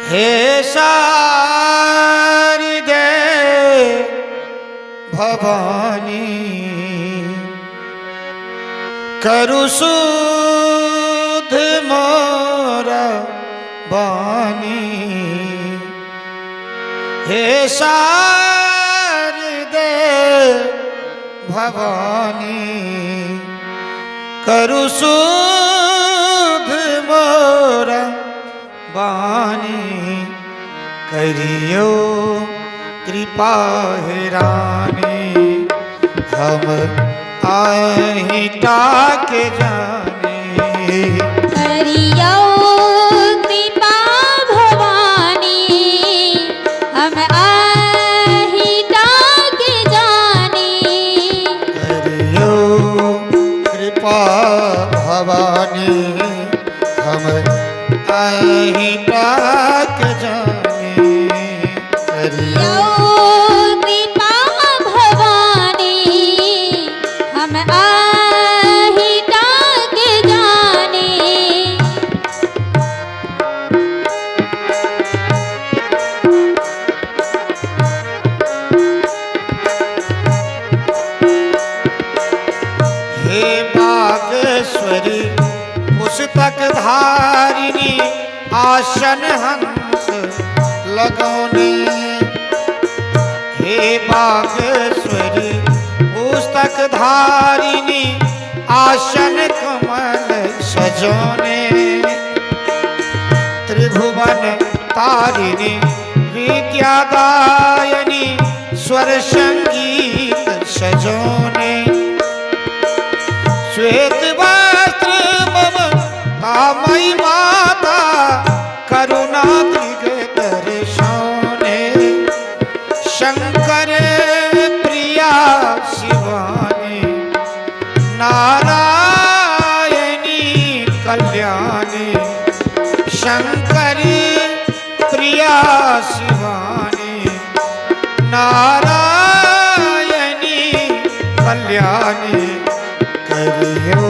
हे शारदे भवानी, करु शुद्ध मोरा बानी। हे शारदे भवानी, करु शुद्ध मोरा बानी। करियो कृपा हे रानी, हम अहीं के जानी। करियो कृपा भवानी, हम अहीं के जानी। करियो कृपा भवानी, हम अहीं के जानी। करियो कृपा भवानी, हम अहीं के जानी। हे बागेश्वरी पुस्तक धारिणी, आसन हंस लगौने। हे बागेश्वरी पुस्तक धारिणी, आसन कमल सजौने। त्रिभुवन तारिणी विद्यादायिनी, स्वर संगीत सजौने। श्वेत वस्त्र मम कामयी माता, करुणा दृग दर्शौने। शंकर प्रिया शिवानी, नारायणी कल्याणी। शंकर प्रिया शिवानी, नारायणी कल्याणी। करियो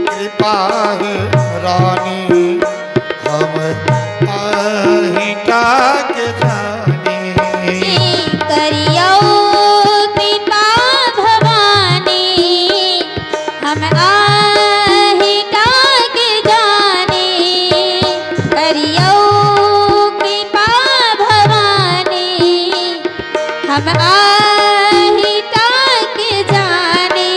कृपा हे रानी, हम अहीं के जानी। करियो कृपा भवानी, हम अहीं के जानी। करियो कृपा भवानी, हम अहीं के जानी।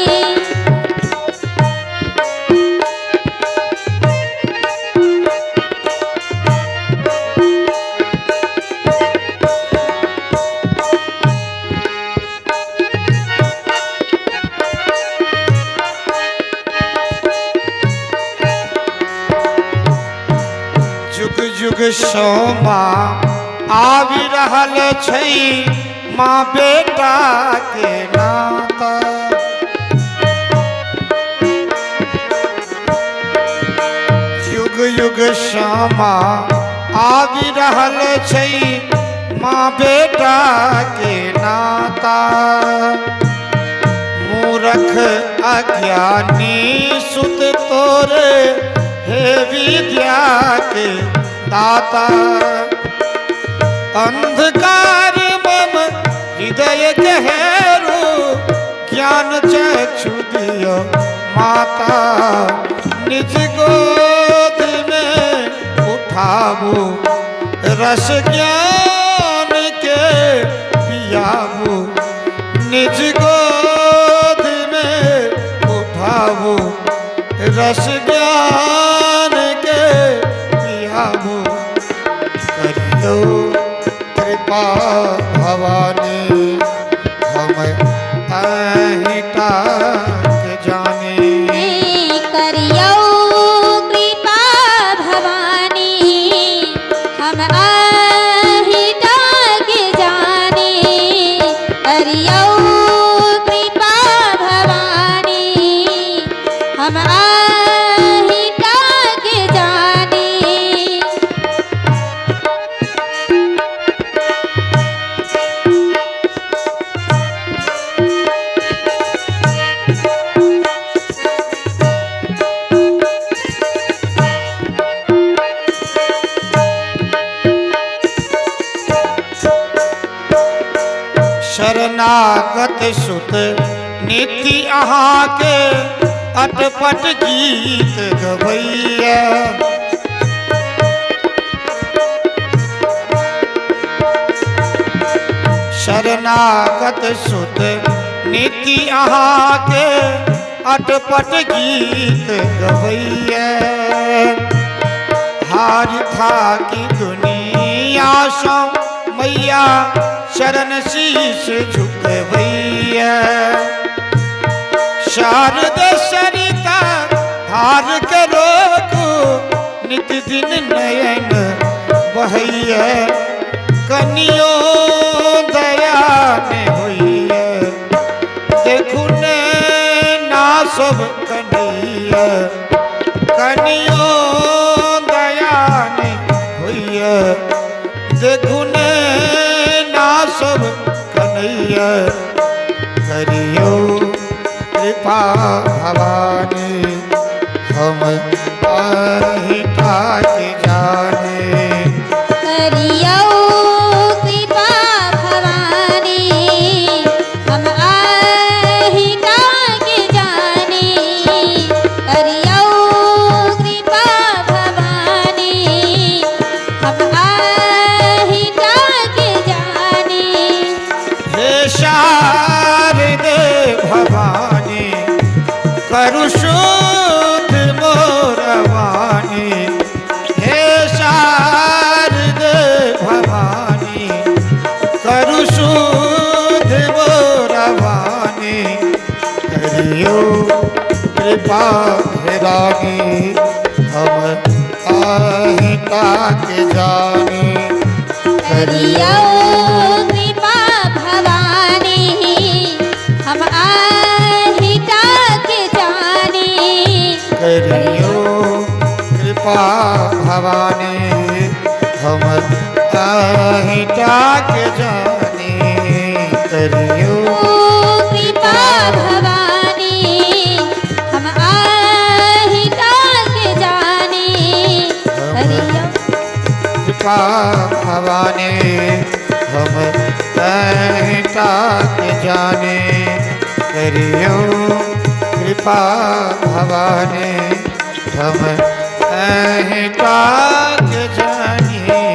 जुग जुग सोमा आबि रहल छै, माँ बेटा के नाता। युग युग श्यामा आबि रहल छै, माँ बेटा के नाता। मूरख अज्ञानी सुत तोरे, हे विद्या के दाता। अंधकार मम हृदय गहेरो, ज्ञान चक्षु दियो माता। निज गोद में उठाबू, रस ज्ञान के पियाबू। निज गोद में उठाबू, रस ज्ञान के पियाबू। करियो कृपा भवानी, हम अहीं के जानी। करियो कृपा भवानी, हम अहीं के जानी। करियो कृपा भवानी, हम अहीं के जानी। शरणागत सुत नीति अहाँके अटपट गीत गबैया। शरणागत सुत नीति अहाँके अटपट गीत गबैया। हार थाकी दुनिया सो मैया शरण शीश झुकबैया। शारद सरिता धार के रोकू नित दिन नयन बहैया। कनियो दया ने होइया देखू ने ना सब कन्हैया। कनियो दया ने होइया देखू ने ना सब कन्हैया। करियो कृपा भवानी हम अहिटा के जाने। करियो कृपा भवानी हम अहिटा के जाने। करियो कृपा भवानी हम अहिटा के जाने। हे शारदे भवानी करु शुद्ध मोर वाणी। हे शारदे भवानी करु शुद्ध मोर वाणी। करियो कृपा हे रानी हम अहिटा के जाने। करियो कृपा भवानी हम अहिटा के जाने। करियो कृपा भवानी हम अहिटा के जाने। करियो कृपा भवानी हम अहिटा के जाने। करियो कृपा भवानी हम अहिटा के जाने। करियो कृपा भवानी हम अहिटा के जाने।